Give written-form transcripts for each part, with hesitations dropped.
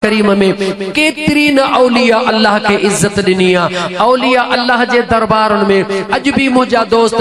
ڪريم ۾ ڪيتري نه اولياء الله کي عزت ڏني آ. اولياء الله جي دربارن ۾ اڄ به منهنجا دوست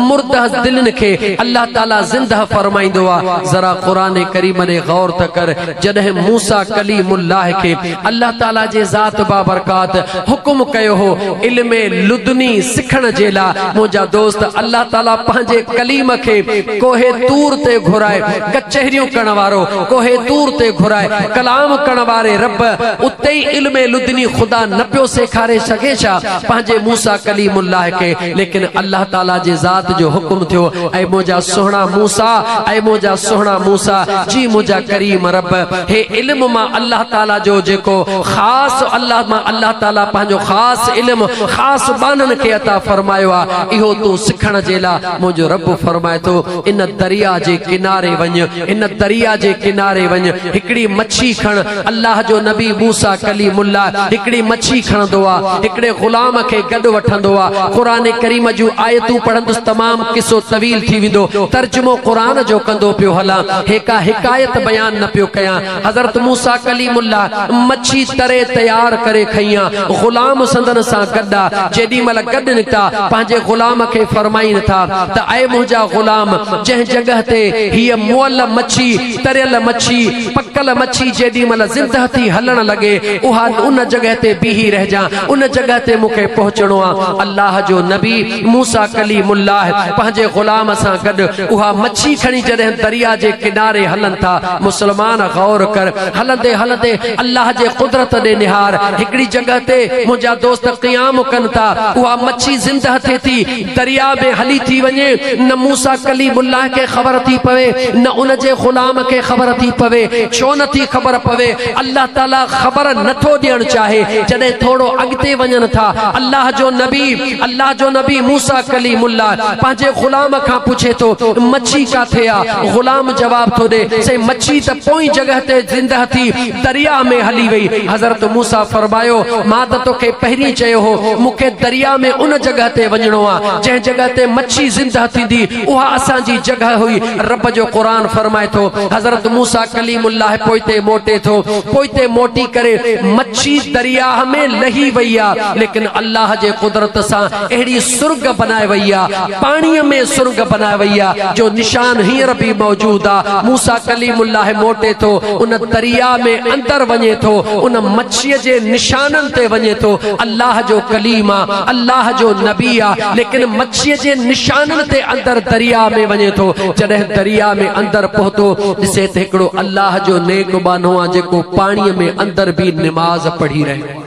مرده دلين کي الله تعالي زنده فرمائيندو آ. ذرا قرآن ڪريم ڏي غور ته ڪر جڏهن موسيٰ ڪليم الله کي الله تعالي جي ذات بابرڪات حڪم ڪيو هو علم لدني سکڻ جي لا منهنجا دوست الله تعالي پنهنجي ڪليم کي ڪوهه طور تي گهرائي ڪچهريون ڪرڻ وارو ڪوهه طور تي گهرائي ڪلام ڪرڻ واري رب اتي ئي علم لدني خدا نه پيو سيکاري سگهي ڇا پنهنجي موسيٰ ڪليم الله کي ليڪن الله تعالي جي ذات جو حڪم ٿيو اي منهنجا سهڻا موسيٰ اي منهنجا سهڻا موسيٰ جي منهنجا ڪريم رب هي علم مان الله تعالي جو جيڪو خاص الله مان الله تعالي پنهنجو خاص علم خاص ٻانهن کي عطا فرمايو آ اهو تون سکڻ جي لا منهنجو رب فرمائي ٿو ان درياء جي ڪناري وڃ، ان درياء جي ڪناري وڃ، هڪڙي مڇي کڻ، الله جو نبي موسيٰ ڪليم الله هڪڙي مڇي کڻندو آ، هڪڙي غلام کي گڏ وٺندو آ، قرآن ڪريم جون آيتون پڙهندس تمام قصو طويل ٿي ويندو، ترجمو قرآن جو ڪندو پيو هلان، هي ڪا حڪايت بيان نه پيو ڪيان، حضرت موسيٰ ڪليم الله مڇي تري تيار ڪري کنئي آ، غلام سندن سان گڏ آ، جيڏي مهل گڏ نڪتا، پنهنجي غلام کي فرمائين ٿا ته اي منهنجا غلام! جنهن جڳهه تي هيء مئل مڇي، تريل مڇي، پڪل مڇي جيڏي مهل زندهه ٿي هلڻ لڳي، اها ان جڳهه تي بيهي رهجان، ان جڳهه تي مون کي پهچڻو آ. الله جو نبي موسيٰ ڪليم الله پنهنجي غلام سان گڏ اها مڇي کڻي جڏهن دريا جي ڪناري هلن ٿا، مسلمان غور ڪر، هلندي هلندي الله جي قدرت ڏي نهار، هڪڙي جڳهه تي منهنجا دوست قيام ڪن ٿا، اها مڇي زندهه ٿئي ٿي، درياء ۾ هلي ٿي وڃي، نه موسيٰ ڪليم الله کي خبر ٿي پوي، نه ان جي غلام کي خبر ٿي پوي، ڇو نه ٿي خبر پوي، الله تعاليٰ خبر نه ٿو ڏيڻ چاهي، جڏهن ٿورو اڳتي وڃن ٿا، الله جو نبي، الله جو نبي موسيٰ ڪليم الله پنهنجي غلام کان پڇي ٿو، مڇي ڪاٿي آ؟ غلام جواب ٿو ڏي، سائين مڇي ته پوئين جڳهه تي زندهه ٿي درياء ۾ هلي وئي. حضرت موسيٰ فرمايو، مان ته توکي پهرين چيو هو، مون کي درياء ۾ ان جڳهه تي وڃڻو آ، جنهن جڳهه تي مڇي زندهه ٿيندي، اها اسان جي جڳهه هئي. رب جو قرآن فرمائي ٿو، حضرت موسيٰ ڪليم الله پوئتي موٽي ٿو، پوئتي موٽي ڪري مڇي درياهه ۾ لهي وئي آ، ليڪن الله جي قدرت سان اهڙي سرنگ بنائي وئي آ، پاڻيء ۾ سرنگ بنائي وئي آ، جو نشان هينئر به موجود آ. موسيٰ ڪليم الله موٽي ٿو، ان درياء ۾ اندر وڃي ٿو، ان مڇيء جي نشانن تي وڃي ٿو. الله جو ڪليم آ، الله جو نبي آ، ليڪن مڇيء جي نشانن تي اندر درياء ۾ وڃي ٿو. جڏهن درياء ۾ اندر پهتو، ڏسي ته هڪڙو الله جو نيڪ ٻانهو آ، جيڪو پاڻيء ۾ اندر به نماز پڙهي رهيو آ.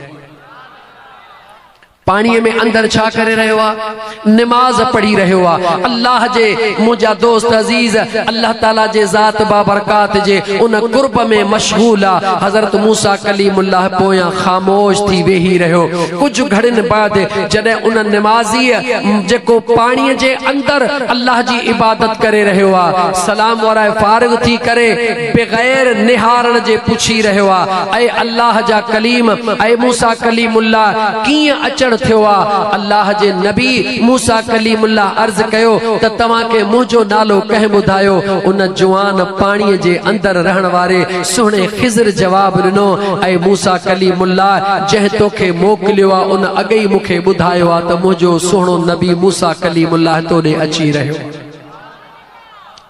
پاڻيء ۾ اندر ڇا ڪري رهيو آ؟ نماز پڙهي رهيو آ. الله جي منهنجا دوست عزيز الله تعالي جي ذات بابرڪات جي ان قرب ۾ مشغول آ. حضرت موسيٰ ڪليم الله پويان خاموش ٿي ويهي رهيو. ڪجهه گهڙين بعد جڏهن ان نمازيء جيڪو پاڻيء جي اندر الله جي عبادت ڪري رهيو آ، سلام ورائي فارغ ٿي ڪري بغير نهارڻ جي پڇي رهيو آ، اي الله جا ڪليم، اي موسيٰ ڪليم الله، ڪيئن اچڻ ٿيو آ؟ الله جي نبي موسيٰ ڪليم الله عرض ڪيو ته توهان کي منهنجو نالو ڪنهن ٻڌايو؟ ان جوان پاڻيء جي اندر رهڻ واري سهڻي خضر جواب ڏنو، اي موسيٰ ڪليم الله، جنهن توکي موڪليو آ، ان اڳ ئي مون کي ٻڌايو آ ته منهنجو سهڻو نبي موسيٰ ڪليم الله تو ڏي اچي رهيو آ.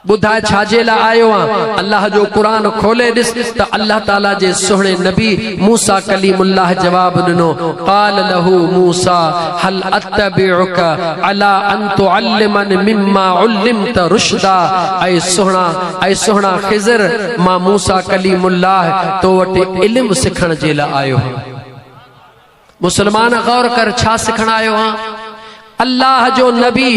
ٻڌاء ڇا جي لاء آيو آن؟ الله جو قرآن کولي ڏس ته الله تعالي جي سهڻي نبي موسيٰ ڪليم الله جواب ڏنو، قال له موسيٰ هل اتبعک علي ان تعلمن مما علمت رشدا اي سهڻا اي سهڻا خضر مان موسيٰ ڪليم الله تو وٽ علم سکڻ جي لاء آيو هان. مسلمان غور ڪر ڇا سکڻ آيو آن؟ الله جو نبي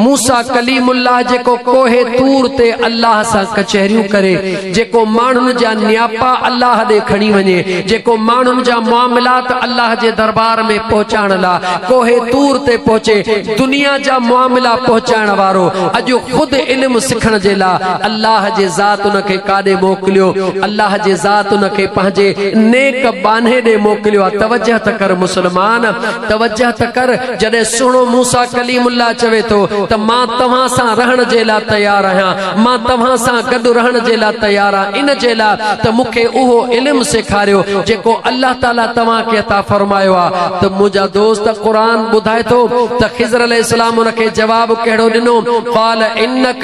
موسيٰ ڪليم الله جيڪو ڪوهه طور تي الله سان ڪچهريون ڪري، جيڪو ماڻهن جا نياپا الله ڏي کڻي وڃي، جيڪو ماڻهن جا معاملات الله جي دربار ۾ پهچائڻ لا ڪوهه طور تي پهچي دنيا جا معاملا پهچائڻ وارو اڄ خود علم سکڻ جي لا الله جي ذات ان کي ڪاڏي موڪليو؟ الله جي ذات ان کي پنهنجي نيڪ ٻانهي ڏي موڪليو آ. توجه ته ڪر مسلمان! توجه ته ڪر، جڏهن سهڻو موسيٰ. موسيٰ ڪليم الله چوي ٿو ته مان توهان سان رهڻ جي لاء تيار آهيان، مان توهان سان گڏ رهڻ جي لاء تيار آهيان، ان جي لاء ته مون کي اهو علم سيکاريو جيڪو الله تعاليٰ توهان کي عطا فرمايو آهي. ته منهنجا دوست قرآن ٻڌائي ٿو ته خضر عليه السلام ان کي جواب ڪهڙو ڏنو، قال انک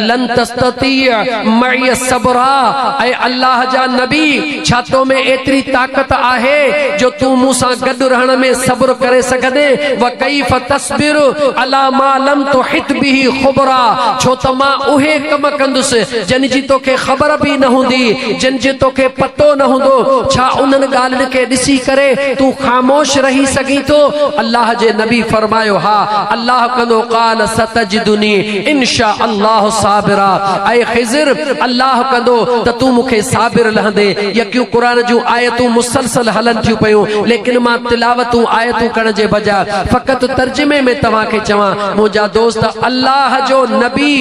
لن تستطيع معي صبرا اي الله جا نبي! ڇا تو ۾ ايتري طاقت آهي جو تون مون سان گڏ رهڻ ۾ صبر ڪري سگهندين؟ وڪيف تصبر علي ما لم تحط به خبرا ڇو ته مان اهي ڪم ڪندس جن جي توکي خبر به نه هوندي، جن جو توکي پتو نه هوندو، ڇا انهن ڳالهين کي ڏسي ڪري تون خاموش رهي سگهين ٿو؟ الله جي نبي فرمايو، ها، الله ڪندو قال ستجدني ان شاء الله صابرا اي خضر! الله ڪندو ته تون مون کي صابر لهندين. يڪيون قرآن جون آيتون مسلسل هلن ٿيون پيون ليڪن مان تلاوتون آيتون ڪرڻ جي بجاء فقط ترجمي ۾ توهان کي چوان منهنجا دوست الله جو نبي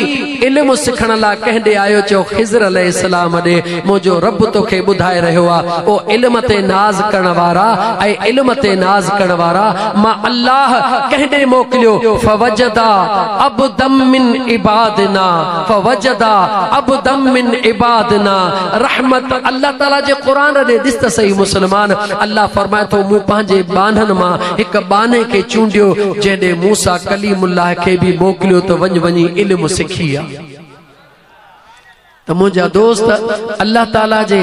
علم سکڻ لاء ڪنهن ڏي آيو چيو خضر عليه السلام ڏي منهنجو رب توکي ٻڌائي رهيو آ او علم تي ناز ڪرڻ وارا اي علم تي ناز ڪرڻ وارا مان الله ڪنهن ڏي موڪليو فوجدا عبدا من عبادنا فوجدا عبدا من عبادنا رحمت الله تعالي جي قرآن ڏي ڏس ته سهي مسلمان الله فرمائي ٿو مون پنهنجي ٻانهن مان هڪ ٻانهي کي چونڊيو جنهن ڏي موسيٰ ڪليم الله کي به موڪليو ته وڃ وڃي علم سکي آ ته منهنجا دوست الله تعالي جي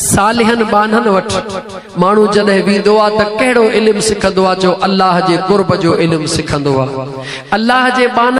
صالحن ٻانهن وٽ ماڻهو جڏهن ويندو آ ته ڪهڙو علم سکندو آ جو الله جي قرب جو علم سکندو آ الله جي ٻانهن.